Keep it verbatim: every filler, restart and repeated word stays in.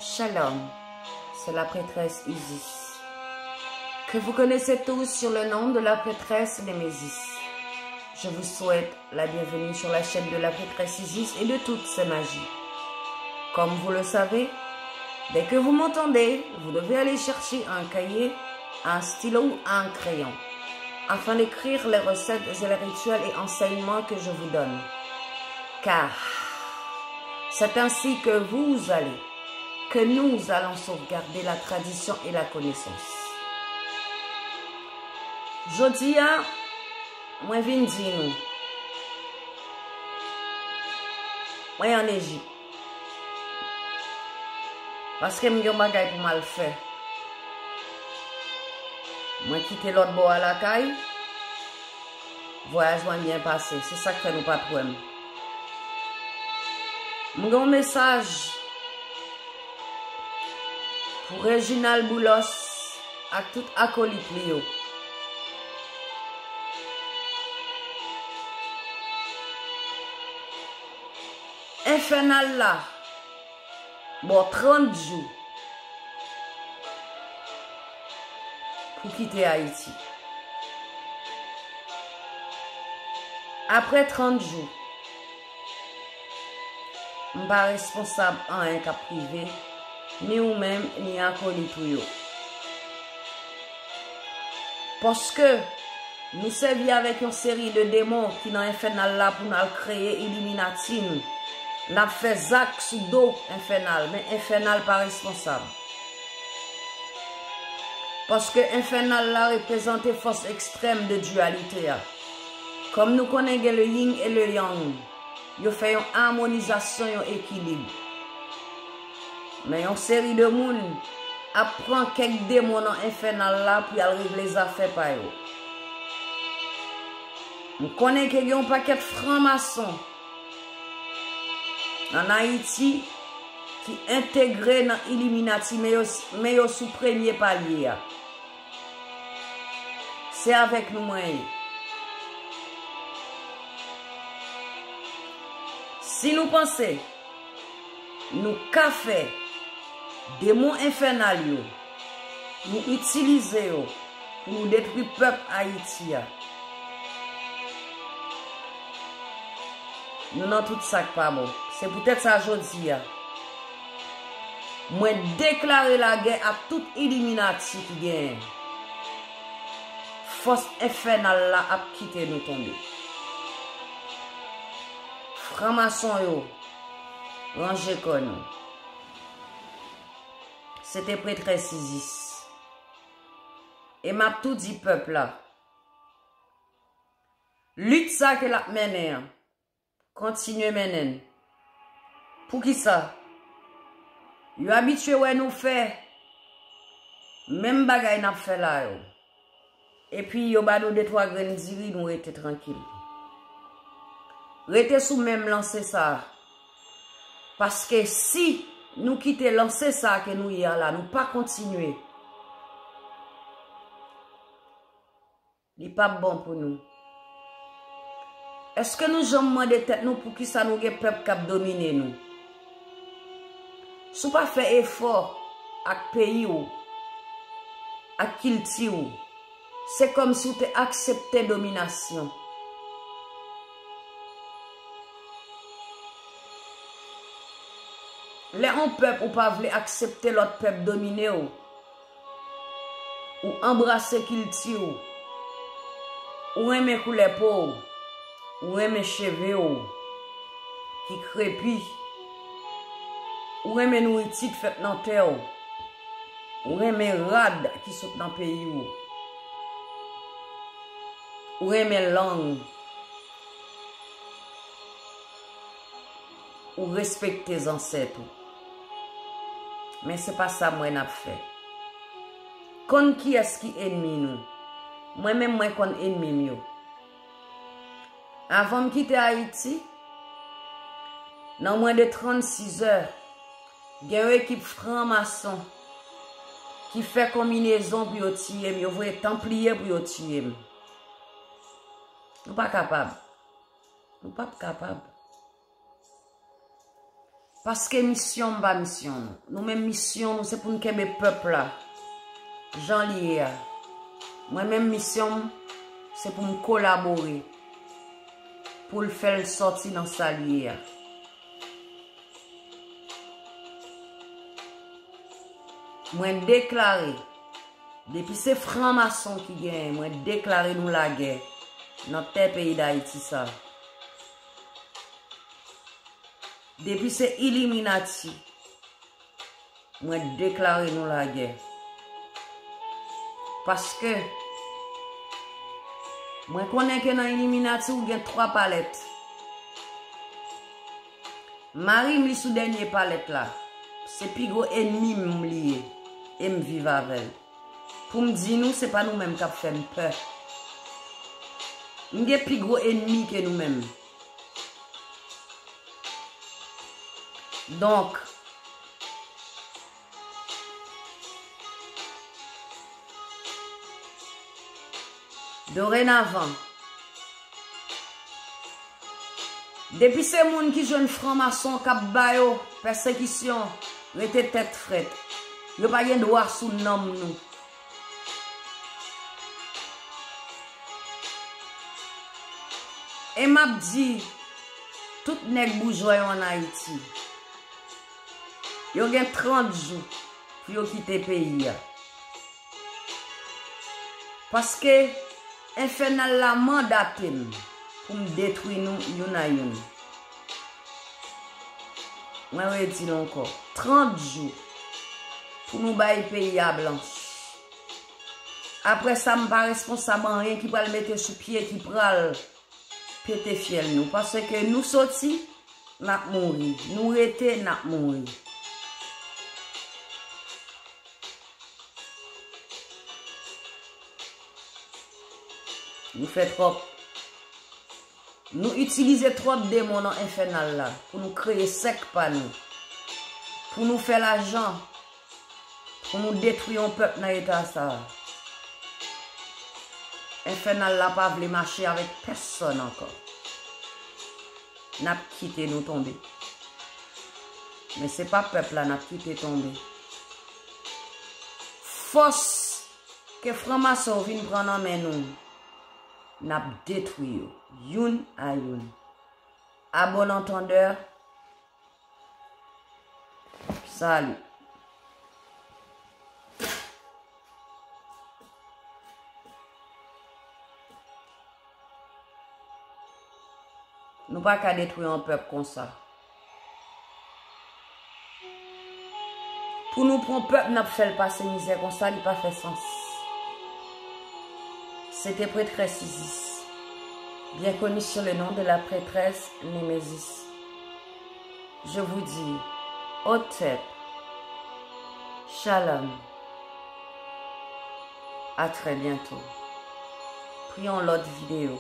Shalom, c'est la prêtresse Isis, que vous connaissez tous sur le nom de la prêtresse Némésis. Je vous souhaite la bienvenue sur la chaîne de la prêtresse Isis et de toutes ses magies. Comme vous le savez, dès que vous m'entendez, vous devez aller chercher un cahier, un stylo ou un crayon, afin d'écrire les recettes et les rituels et enseignements que je vous donne. Car c'est ainsi que vous allez, que nous allons sauvegarder la tradition et la connaissance. Jodi a, mwen vin di nou, mwen ann Ejip. Paske m gen yon bagay pou m al fè. Mwen kite lòt bò a lakay. Vwayaj mwen byen pase. Se sa k fè nou pa t wè m. M gen yon mesaj pou Reginald Boulos ak tout akolit li yo. Enfènal la ba w trant jou pou kite Ayiti. Apre trant jou, m pa responsab anyen k ap rive, ni ou menm, ni akolit ou yo. Paske nou sèvi avèk yon seri de demon ki nan enfènal la pou n al kreye Iliminati n. N ap fè zak sou do enfènal, men enfènal pa responsab. Paske enfènal la reprezante fòs ekstrèm de diyalite a. Kòm nou konnen gen le yin e le yang, yo fè yon amonizasyon, yon ekilib. Men yon seri de moun ap pran kèk demon nan enfènal la pou y al regle zafè pa yo. M konnen ke gen yon pakèt franmason ann Ayiti ki entegre nan Iliminati, men yo, men yo sou premye palye a. Se avèk nou mwen ye. Si nou panse nou ka fè demon enfènal yo, nou itilize yo pou nou detwi pèp Ayiti a, nou nan tout sa k pa bon. Se poutèt sa jodi a, mwen deklare lagè ak tout Iliminati ki genyen. Fòs enfènal la ap kite nou tonbe. Franmason yo, ranje kò nou. Se te prètrès Izis. E m ap tou di pèp la, lit sa ke l ap mennen an, kontinye mennen l. Poukisa? Yo abitye wè nou fè menm bagay n ap fè la yo. Epi yo ba nou de twa grenn diri, nou rete trankil. Rete sou menm lanse sa a. Paske si nou kite lanse sa a ke nou ye a la, nou pa kontinye, li p ap bon pou nou. Èske nou janm mande tèt nou poukisa nou gen pèp k ap domine nou? Si w pa fè efò ak peyi w, ak kilti w, se kòmsi w te aksepte dominasyon. Lè yon pèp ou pa vle aksepte lòt pèp domine w, ou anbrase kilti w, ou renmen koulè po w, ou renmen cheve w ki krepi, ou renmen nouriti k fèt nan tè w, ou renmen rad ki sot nan peyi w, ou renmen lang, ou respekte zansèt ou. Men se pa sa mwen n ap fè. Konn kiyès ki enmi nou. Mwen menm mwen konn enmi m yo. Avan m kite Ayiti, nan mwen de trannsis è, gen yon ekip franmason ki fè konminezon pou yo tiye m, yo voye tanpliye pou yo tiye m. Nou pa kapab. Nou p ap kapab. Paske misyon m pa misyon nou. Nou menm misyon nou se pou n kenbe pèp la jan li ye a. Mwen menm misyon m se pou m kolabore pou l fè l sòti nan sa l ye a. Mwen deklare, depi se franmason ki genyen, mwen deklare nou lagè nan tè peyi Dayiti sa. Depi se iliminati, mwen deklare nou lagè. Paske mwen konnen ke nan iliminati ou gen twa palèt. Mari m li sou dènye palèt la. Se pi gwo enmi m li ye. E m viv avè l. Pou m di nou, se pa nou menm k ap fè m pè. M gen pi gwo enmi ke nou menm. Donk, dorenavan, depi se moun ki jwenn franmason k ap ba yo pèsekisyon, rete tèt frèt. Yo pa gen dwa sou nanm nou. E m ap di tout nèg boujwa yo ann Ayiti, yo gen trant jou pou yo kite peyi a. Paske enfènal la mandate m pou m detwi nou youn a youn. Mwen redi l ankò, trant jou pou nou bay peyi a blanch. Apre sa, m pa responsab anyen ki pral mete sou pye, ki pral pete fyèl nou. Paske nou soti, n ap mouri. Nou rete, n ap mouri. Nou fè twòp. Nou itilize twòp demon nan enfènal la pou nou kreye sèk pa nou. Pou nou fè lajan. Pou nou detwi yon pèp nan eta sa a. Enfènal la pa vle mache avèk pèsonn ankò. N ap kite nou tonbe. Men se pa pèp la n ap kite tonbe. Fòs ke franmason yo vin pran nan men nou, n ap detwi yo, youn a youn. A bon antandè, salut. Nou pa ka detwi yon pèp konsa. Pou nou pran pèp, n ap fè l pase mizè konsa, li pa fè sans. C'était prêtresse Isis, bien connue sous le nom de la prêtresse Némésis. Je vous dis, otep, shalom, à très bientôt. Pou yon lòt videyo.